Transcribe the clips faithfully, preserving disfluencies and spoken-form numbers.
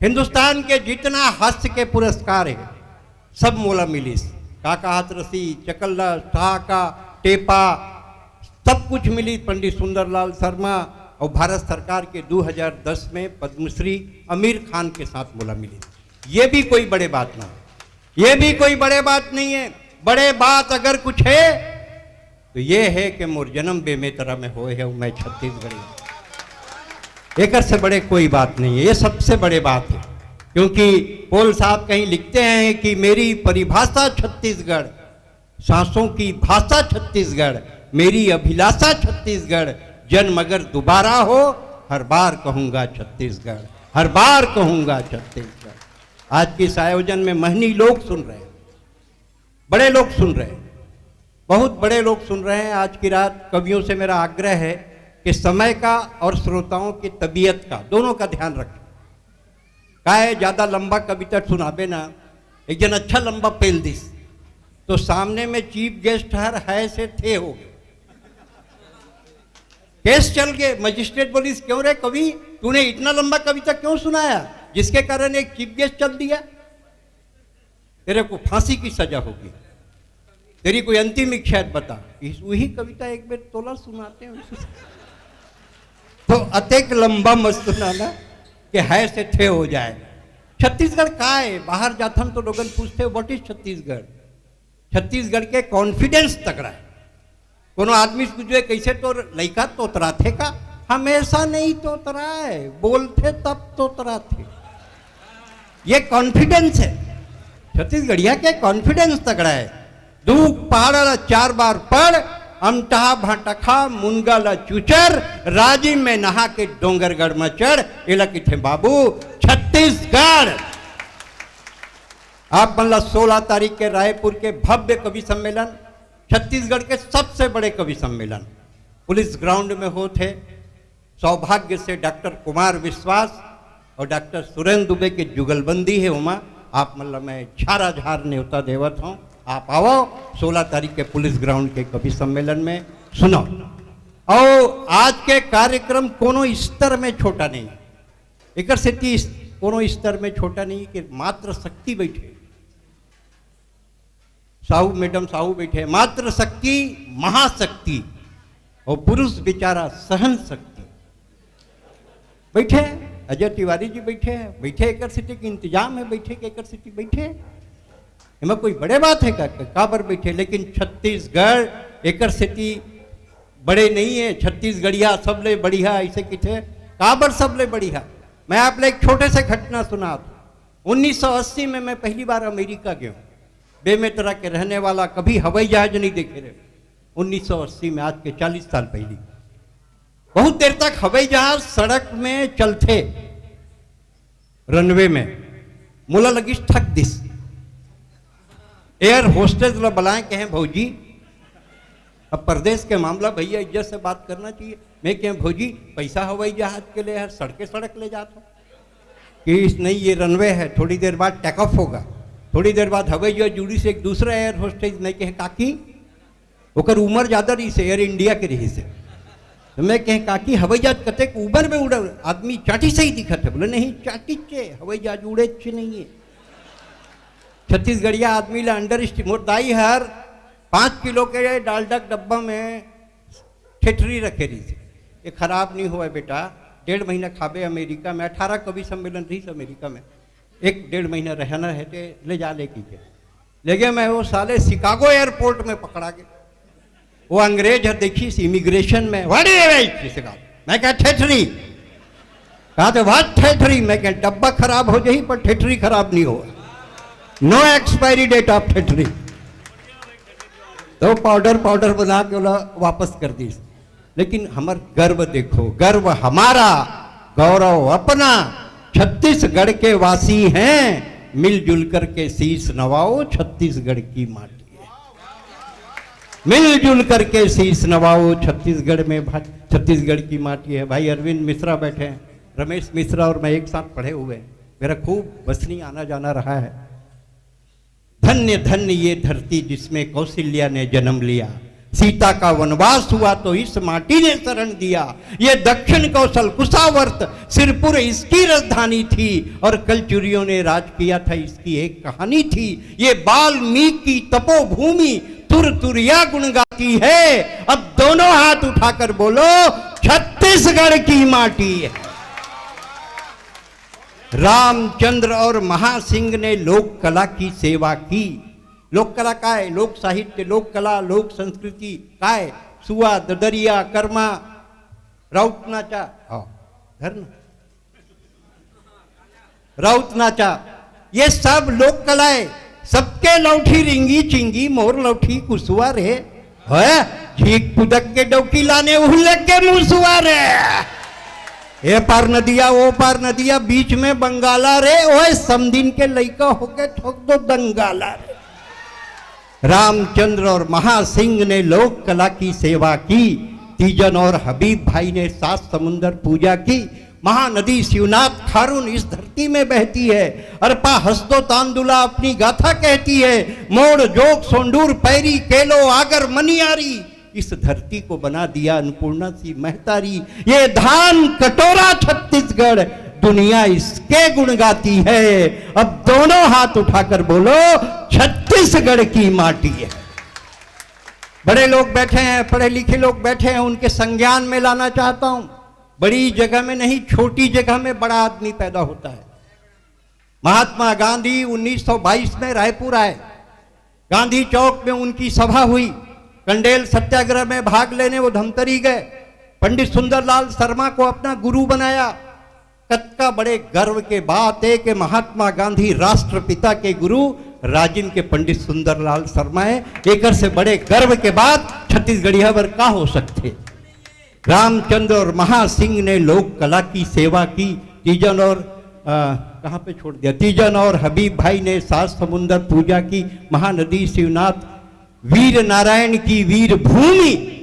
हिंदुस्तान के जितना हास्य के पुरस्कार हे, सब मोला मिलिस। काका हाथरसी, चकल्ला, ठहाका, टेपा, सब कुछ मिली पंडित सुंदरलाल शर्मा। और भारत सरकार के दो हज़ार दस में पद्मश्री आमिर खान के साथ मोला मिली। ये भी कोई बड़े बात ना, ये भी कोई बड़े बात नहीं है। बड़े बात अगर कुछ है तो ये है कि मोर जन्म बेमेतरा में होए है, मैं छत्तीसगढ़ी। एकर से बड़े कोई बात नहीं है, ये सबसे बड़े बात है। क्योंकि पोल साहब कहीं लिखते हैं कि मेरी परिभाषा छत्तीसगढ़, सांसों की भाषा छत्तीसगढ़, मेरी अभिलाषा छत्तीसगढ़, जन्म अगर दोबारा हो, हर बार कहूंगा छत्तीसगढ़, हर बार कहूंगा छत्तीसगढ़। आज के इस आयोजन में महनी लोग सुन रहे हैं, बड़े लोग सुन रहे हैं, बहुत बड़े लोग सुन रहे हैं। आज की रात कवियों से मेरा आग्रह है कि समय का और श्रोताओं की तबीयत का, दोनों का ध्यान रखें। काहे ज्यादा लंबा कविता सुनाबे ना, एक जन अच्छा लंबा पेल दिस, तो सामने में चीफ गेस्ट हर है से थे हो गए। केस चल गए, मजिस्ट्रेट बोलिस, "क्यों रे कवि, तूने इतना लंबा कविता क्यों सुनाया, जिसके कारण एक चीफ गेस्ट चल दिया?" तेरे को फांसी की सजा होगी, तेरी कोई अंतिम इच्छा है बता। इस, वही कविता एक बेर तोला सुनाते हैं। तो अतेक लंबा मत सुनाना कि है से थे हो जाए। छत्तीसगढ़ का है? बाहर जाथन तो लोगन पूछते, "What is छत्तीसगढ़?" छत्तीसगढ़ के कॉन्फिडेंस तगड़ा है। कोनो आदमी से पूछे, "कैसे तोर लइका तोतराथे का?" हमेशा नहीं तोतराए, बोलथे तब तोतराथे। ये कॉन्फिडेंस है, छत्तीसगढ़िया के कॉन्फिडेंस तगड़ा है। दूख पहाड़ ला चार बार पढ़, अमटहा भाटखा मुनगा ला चुचर, राजिम में नहा के डोंगरगढ़ में चढ़, एला किथे बाबू छत्तीसगढ़। आप मन ला सोलह तारीख के रायपुर के भव्य कवि सम्मेलन, छत्तीसगढ़ के सबसे बड़े कवि सम्मेलन पुलिस ग्राउंड में होत हे। सौभाग्य से डॉक्टर कुमार विश्वास और डॉक्टर सुरेंद्र दुबे के जुगलबंदी है, ओमा आप मन ला मैं झारा झार न्योता देवत हूँ। आप आवो सोलह तारीख के पुलिस ग्राउंड के कवि सम्मेलन में सुनो। और आज के कार्यक्रम कोनो स्तर में छोटा नहीं, एकर सेती इस, कोनो स्तर में छोटा नहीं कि मात्र शक्ति बैठे, साहू मैडम साहू बैठे, मात्र शक्ति महाशक्ति, और पुरुष बेचारा सहन शक्ति बैठे। अजय तिवारी जी बैठे हैं, बैठे एकर सेती के इंतजाम है, बैठे के एकर सेती बैठे। एमा कोई बड़े बात है का? काबर बैठे? लेकिन छत्तीसगढ़ एकर सेती बड़े नहीं है। छत्तीसगढ़िया सबले बढ़िया ऐसे किथे, काबर सबले बढ़िया? मैं आप ले एक छोटे से घटना सुनात हूँ। उन्नीस सौ अस्सी में मैं पहली बार अमेरिका गया हूँ। बेमेतरा के रहने वाला, कभी हवाई जहाज नहीं देखे रहे। उन्नीस सौ अस्सी में, आज के चालीस साल पहली, बहुत देर तक हवाई जहाज सड़क में चलथे, रनवे में। मोला लगिस ठग दिस। एयर होस्टेस ला बुलाए, कहें, "भौजी, अब परदेश के मामला, भैया, इज्जत से बात करना चाहिए।" मैं कहें, "भौजी, पैसा हवाई जहाज के लिए है, सड़के सड़क ले जात हो कि इस, नहीं, ये रनवे है, थोड़ी देर बाद टेक ऑफ होगा।" थोड़ी देर बाद हवाई जहाज उड़िस एक दूसरा एयर होस्टेस, मैं कहें, "काकी, ओकर उम्र ज्यादा रहिस हे, एयर इंडिया के रहिस हे।" तो मैं कहें, "काकी, हवाई जहाज कतेक ऊपर में उड़ा, आदमी चाटी सही दिखत है।" बोले, "नहीं, चाटी चे, हवाई जहाज उड़े चे नहीं है।" छत्तीसगढ़िया आदमी ला अंडर एस्टिमेट, मोर दाई हर पाँच किलो के डालडा के डब्बा में ठेठरी रखे रहिस हे, "ये खराब नहीं होवे बेटा, डेढ़ महीना खाबे अमेरिका में।" अठारह कवि सम्मेलन रहिस अमेरिका में, एक डेढ़ महीना रहना है ते ले जा, ले की के। लेकिन मैं वो साले शिकागो एयरपोर्ट में पकड़ा गया। वो अंग्रेज है, देखिस इमिग्रेशन में, "What is it?" इसे कहा, मैं कहा, "ठेठरी।" कहा तो, "What ठेठरी?" मैं कहा, "डब्बा खराब हो जाही पर ठेठरी खराब नहीं हो, no expiry date of ठेठरी।" तो पाउडर पाउडर बना के ओला वापस कर दिस। लेकिन हमर गर्व देखो, गर्व हमारा, गौरव अपना, छत्तीसगढ़ के वासी हैं, मिलजुल करके शीश नवाओ, छत्तीसगढ़ की माटी है। मिलजुल करके शीश नवाओ, छत्तीसगढ़ में भा-, छत्तीसगढ़ की माटी है। भाई अरविंद मिश्रा बैठे हैं, रमेश मिश्रा और मैं एक साथ पढ़े हुए हैं, मेरा खूब बसनी आना जाना रहा है। धन्य धन्य ये धरती जिसमें कौशल्या ने जन्म लिया, सीता का वनवास हुआ तो इस माटी ने शरण दिया। ये दक्षिण कौशल कुशावर्त सिरपुर इसकी राजधानी थी और कलचुरियों ने राज किया था, इसकी एक कहानी थी। ये वाल्मीकि तपोभूमि तुर तुरिया गुण गाती है। अब दोनों हाथ उठाकर बोलो, छत्तीसगढ़ की माटी है। रामचंद्र और महासिंह ने लोक कला की सेवा की। लोक कला काय? लोक साहित्य, लोक कला, लोक संस्कृति काय? सुआ, ददरिया, कर्मा, राउत नाचा, हाँ, धर ना। राउत नाचा, ये सब लोक कला है। सबके लौठी रिंगी चिंगी, मोर लौठी कुसुआ रे। है, झीक पुदक के डौकी लाने, उहलक के मुसुआ रे। ए पार नदिया, ओ पार नदिया, बीच में बंगाला रे। ओए, समदिन के लइका होके ठोक दो दंगाला रे। रामचंद्र और महासिंह ने लोक कला की सेवा की। तीजन और हबीब भाई ने सात समुंदर पूजा की। महानदी शिवनाथ खारून इस धरती में बहती है। अरपा, हसदो, तांदुला अपनी गाथा कहती है। मोड़, जोग, सोंडूर, पैरी, केलो, आगर, मनियारी, इस धरती को बना दिया अन्नपूर्णा सी महतारी। ये धान कटोरा छत्तीसगढ़, दुनिया इसके गुण गाती है। अब दोनों हाथ उठाकर बोलो, छत्तीसगढ़ की माटी है। बड़े लोग बैठे हैं, पढ़े लिखे लोग बैठे हैं, उनके संज्ञान में लाना चाहता हूं। बड़ी जगह में नहीं, छोटी जगह में बड़ा आदमी पैदा होता है। महात्मा गांधी उन्नीस सौ बाईस में रायपुर आए। गांधी चौक में उनकी सभा हुई। कंडेल सत्याग्रह में भाग लेने वो धमतरी गए। पंडित सुंदरलाल शर्मा को अपना गुरु बनाया। कतका बड़े गर्व के बात है कि महात्मा गांधी राष्ट्रपिता के गुरु राजिन के पंडित सुंदरलाल शर्मा है। एकर से बड़े गर्व के बात छत्तीसगढ़िया बर का हो सकथे? रामचंद्र और महासिंह ने लोक कला की सेवा की। तीजन और, अ, कहाँ पे छोड़ दिया? तीजन और हबीब भाई ने सात समुंदर पूजा की। महानदी शिवनाथ वीर नारायण की वीर भूमि।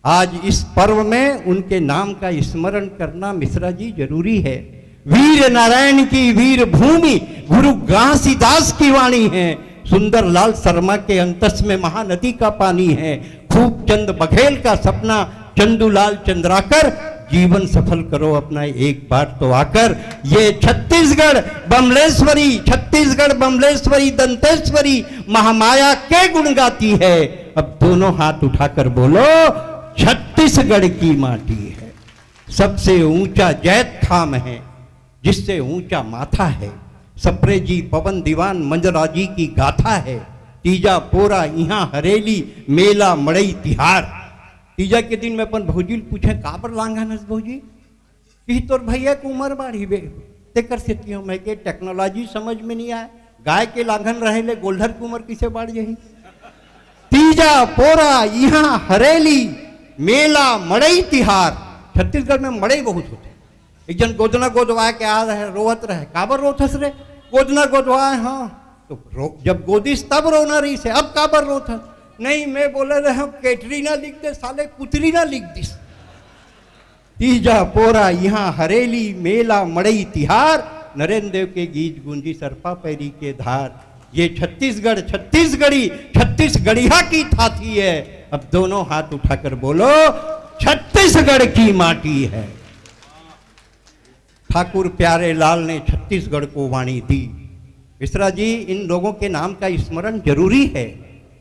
आज इस पर्व में उनके नाम का स्मरण करना, मिश्रा जी, जरूरी है। वीर नारायण की वीर भूमि, गुरु घासीदास की वाणी है। सुंदरलाल शर्मा के अंतस में महानदी का पानी है। खूब चंद बघेल का सपना, चंदूलाल चंद्राकर, जीवन सफल करो अपना एक बार तो आकर। ये छत्तीसगढ़ बमलेश्वरी, छत्तीसगढ़ बमलेश्वरी, दंतेश्वरी महामाया के गुण गाती है। अब दोनों हाथ उठाकर बोलो, छत्तीसगढ़ की माटी है। सबसे ऊंचा जैत खाम है, जिससे ऊंचा माथा है। सप्रे जी, पवन दीवान, मंजरा जी की गाथा है। तीजा पोरा इहां हरेली, मेला मड़ई तिहार। तीजा के दिन में अपन भौजी ल पूछे, "काबर लांघन हस भौजी?" कि तोर भैया के उम्र बाढ़ी बे, तेकर सेती हो। मैं के टेक्नोलॉजी समझ में नहीं आए, गाय के लांघन रहे ले गोल्डर के उम्र किसे बाढ़ जाही? तीजा पोरा इहां हरेली, मेला मड़ई तिहार। छत्तीसगढ़ में मड़ई बहुत होथे। एक जन गोदना गोदवा के आ रहे, रोवत रहे, "काबर रोथस रे?" "गोदना गोदवाए हंव।" "तो रो, जब गोदिस तब रोना रहिसे, अब काबर रोथस?" "नहीं, मैं बोले रहे हंव, कैटरीना लिख दे, साले कुतरीना लिख दिस।" तीजा पोरा इहां हरेली, मेला मड़ई तिहार, नरेंद्र देव के गीत गूंजी, सरपा पैरी के धार। ये छत्तीसगढ़, छत्तीसगढ़ी, छत्तीसगढ़िया की थाती है। अब दोनों हाथ उठाकर बोलो, छत्तीसगढ़ की माटी है। ठाकुर प्यारे लाल ने छत्तीसगढ़ को वाणी दी। मिश्रा जी, इन लोगों के नाम का स्मरण जरूरी है।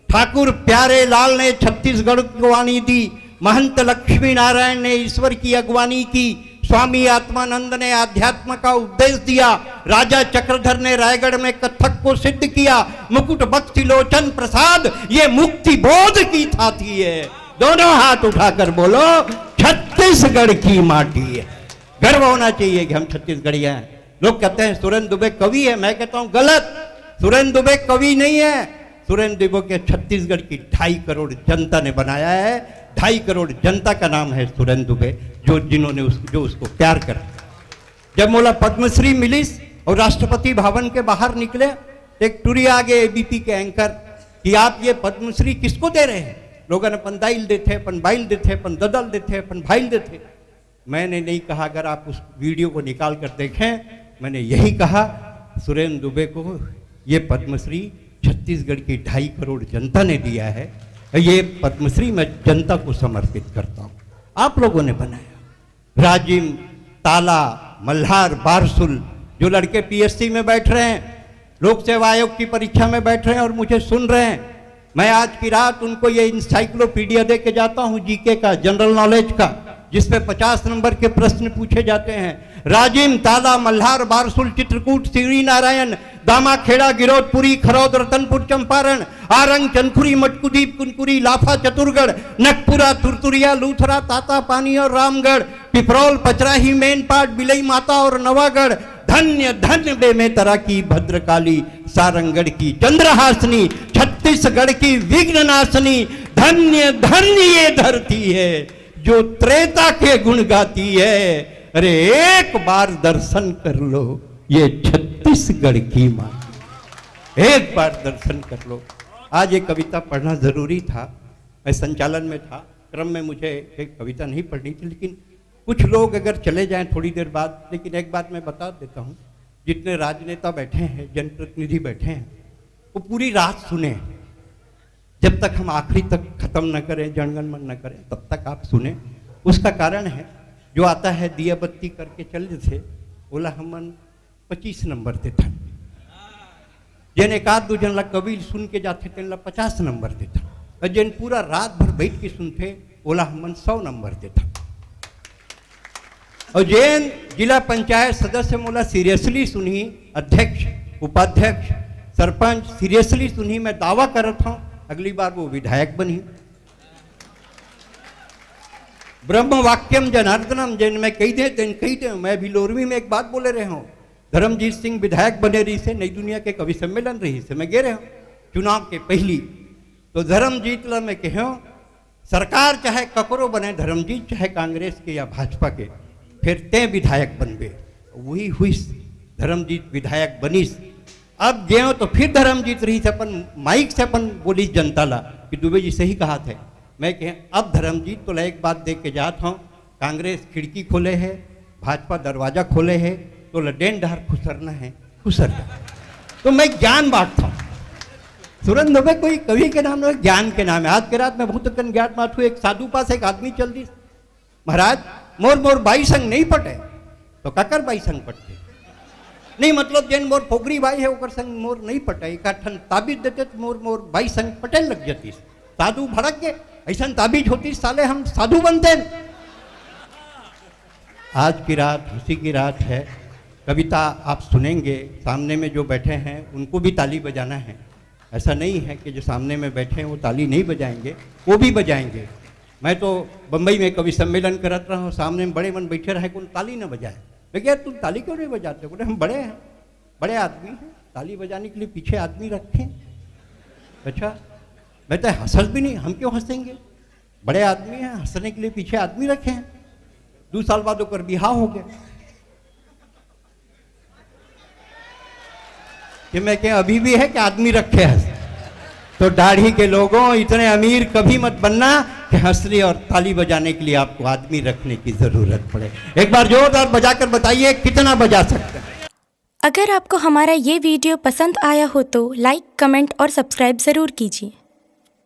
ठाकुर प्यारे लाल ने छत्तीसगढ़ को वाणी दी, महंत लक्ष्मी नारायण ने ईश्वर की अगुवानी की, स्वामी आत्मानंद ने अध्यात्म का उपदेश दिया, राजा चक्रधर ने रायगढ़ में कथक को सिद्ध किया, मुकुट बख्शी लोचन प्रसाद ये मुक्ति बोध की थाती है। दोनों हाथ उठाकर बोलो, छत्तीसगढ़ की माटी है। गर्व होना चाहिए कि हम छत्तीसगढ़िया हैं। लोग कहते हैं सुरेंद्र दुबे कवि है, मैं कहता हूं गलत, सुरेंद्र दुबे कवि नहीं है। सुरेंद्र दुबे के छत्तीसगढ़ की ढाई करोड़ जनता ने बनाया है। ढाई करोड़ जनता का नाम है सुरेंद्र दुबे, जो जिन्होंने उस, जो उसको प्यार करा। जब मोला पद्मश्री मिलिस और राष्ट्रपति भवन के बाहर निकले, एक टुरी आगे एबीपी के एंकर कि आप ये पद्मश्री किसको दे रहे हैं? लोगन अपन दाई ल देथे, अपन बाई ल देथे, अपन ददा ल देथे, अपन भाई ल देथे। मैंने नहीं कहा, अगर आप उस वीडियो को निकाल कर देखें, मैंने यही कहा, सुरेंद्र दुबे को ये पद्मश्री छत्तीसगढ़ की ढाई करोड़ जनता ने दिया है। ये पद्मश्री मैं जनता को समर्पित करता हूँ। आप लोगों ने बनाया। राजिम, ताला, मल्हार, बारसुल, जो लड़के पीएससी में बैठ रहे हैं, लोक सेवा आयोग की परीक्षा में बैठ रहे हैं और मुझे सुन रहे हैं, मैं आज की रात उनको ये इंसाइक्लोपीडिया दे के जाता हूँ, जीके का, जनरल नॉलेज का, जिसमें पचास नंबर के प्रश्न पूछे जाते हैं। राजिम, ताला, मल्हार, बारसुल, चित्रकूट, शिवरी नारायण, दामा, खेड़ा, गिरौदपुरी, खरौद, रतनपुर, चंपारण, आरंग, चंदखुरी, मटकुदीप, कुनकुरी, लाफा, चतुरगढ़, नकपुरा, तुरतुरिया, लूथरा, तातापानी और रामगढ़, पिपरौल, पचराही, मेनपाट, बिलई माता और नवागढ़। धन्य धन्य बेमेतरा की भद्रकाली, सारंगढ़ की चंद्रहासिनी, छत्तीसगढ़ की विघ्न नाशिनी। धन्य धन्य ये धरती है जो त्रेता के गुण गाती है। अरे, एक बार दर्शन कर लो ये छत्तीसगढ़ की माँ, एक बार दर्शन कर लो। आज ये कविता पढ़ना जरूरी था। मैं संचालन में था, क्रम में मुझे एक कविता नहीं पढ़नी थी, लेकिन कुछ लोग अगर चले जाएं थोड़ी देर बाद, लेकिन एक बात मैं बता देता हूँ, जितने राजनेता बैठे हैं, जनप्रतिनिधि बैठे हैं, वो पूरी रात सुने। जब तक हम आखिरी तक खत्म न करें, जनगण मन न करें, तब तक आप सुने। उसका कारण है, जो आता है दिया बत्ती करके चल देथे, ओला हमन पच्चीस नंबर देथन। जेन एक आध दू जन ला कवि सुन के जाथे, तेन ला पचास नंबर देथन। और जेन पूरा रात भर बैठ के सुनथे, ओला हमन सौ नंबर देथन। और जेन जिला पंचायत सदस्य मोला सीरियसली सुनही, अध्यक्ष, उपाध्यक्ष, सरपंच सीरियसली सुनही, मैं दावा करत हूँ, अगली बार वो विधायक बनही। ब्रह्म वाक्यम जनार्दनम, जेन मैं कही दे, तेन कही दे। मैं भी लोरमी में एक बात बोले रहे हूँ, धर्मजीत सिंह विधायक बने रहिसे, नई दुनिया के कवि सम्मेलन रहिसे, मैं गे रहे हूँ चुनाव के पहली, तो धर्मजीत ला मैं कहे हूँ, सरकार चाहे ककरो बने, धर्मजीत, चाहे कांग्रेस के या भाजपा के, फिर ते विधायक बनबे। वही हुई, धर्मजीत विधायक बनिस। अब गेव तो फिर धर्मजीत रहिस, अपन माइक से अपन बोलिस जनता ला कि दुबे जी सही कहाथे। मैं कहे, अब धर्मजीत तोला एक बात दे के जात हूँ, कांग्रेस खिड़की खोले है, भाजपा दरवाजा खोले है, तोला डेन डहर खुसरना है, खुसर जा। तो मैं ज्ञान बांटता हूँ। सुरेंद्र दुबे कोई कवि के नाम नहीं, ज्ञान के नाम है। आज के रात में बहुत कन ज्ञान बांटू। एक साधु पास एक आदमी चल दिस, महाराज, मोर, मोर बाई संग नहीं पटे, तो काकर बाई संग पटथे? नहीं, मतलब, जेन मोर पोगरी बाई है, ओकर संग मोर नहीं पटे। एक ठन ताबीज देते तो मोर, मोर बाई संग पटे लग जातीस। साधु भड़क के, ऐसन ताबीज होतीस, साले हम साधु बनते। आज की रात हंसी की रात है। कविता आप सुनेंगे, सामने में जो बैठे हैं उनको भी ताली बजाना है। ऐसा नहीं है कि जो सामने में बैठे हैं वो ताली नहीं बजाएंगे, वो भी बजाएंगे। मैं तो बम्बई में कवि सम्मेलन करत रहा हूँ, सामने में बड़े मन बैठे रहे, कौन ताली न बजाए। मैं कहा, "यार, तुम ताली क्यों नहीं बजाते?" बोले, "हम बड़े हैं, बड़े आदमी हैं, ताली बजाने के लिए पीछे आदमी रखे हैं।" अच्छा, मैं तो हंसल भी नहीं, हम क्यों हंसेंगे? बड़े आदमी हैं, हंसने के लिए पीछे आदमी रखे हैं। दो साल बाद ओकर बिहाव हो गया। कि मैं क्या अभी भी है कि आदमी रखे हैं? तो दाढ़ी के लोगों, इतने अमीर कभी मत बनना कि हंसने और ताली बजाने के लिए आपको आदमी रखने की जरूरत पड़े। एक बार जोरदार बजाकर बताइए, कितना बजा सकते हैं? अगर आपको हमारा ये वीडियो पसंद आया हो तो लाइक, कमेंट और सब्सक्राइब ज़रूर कीजिए।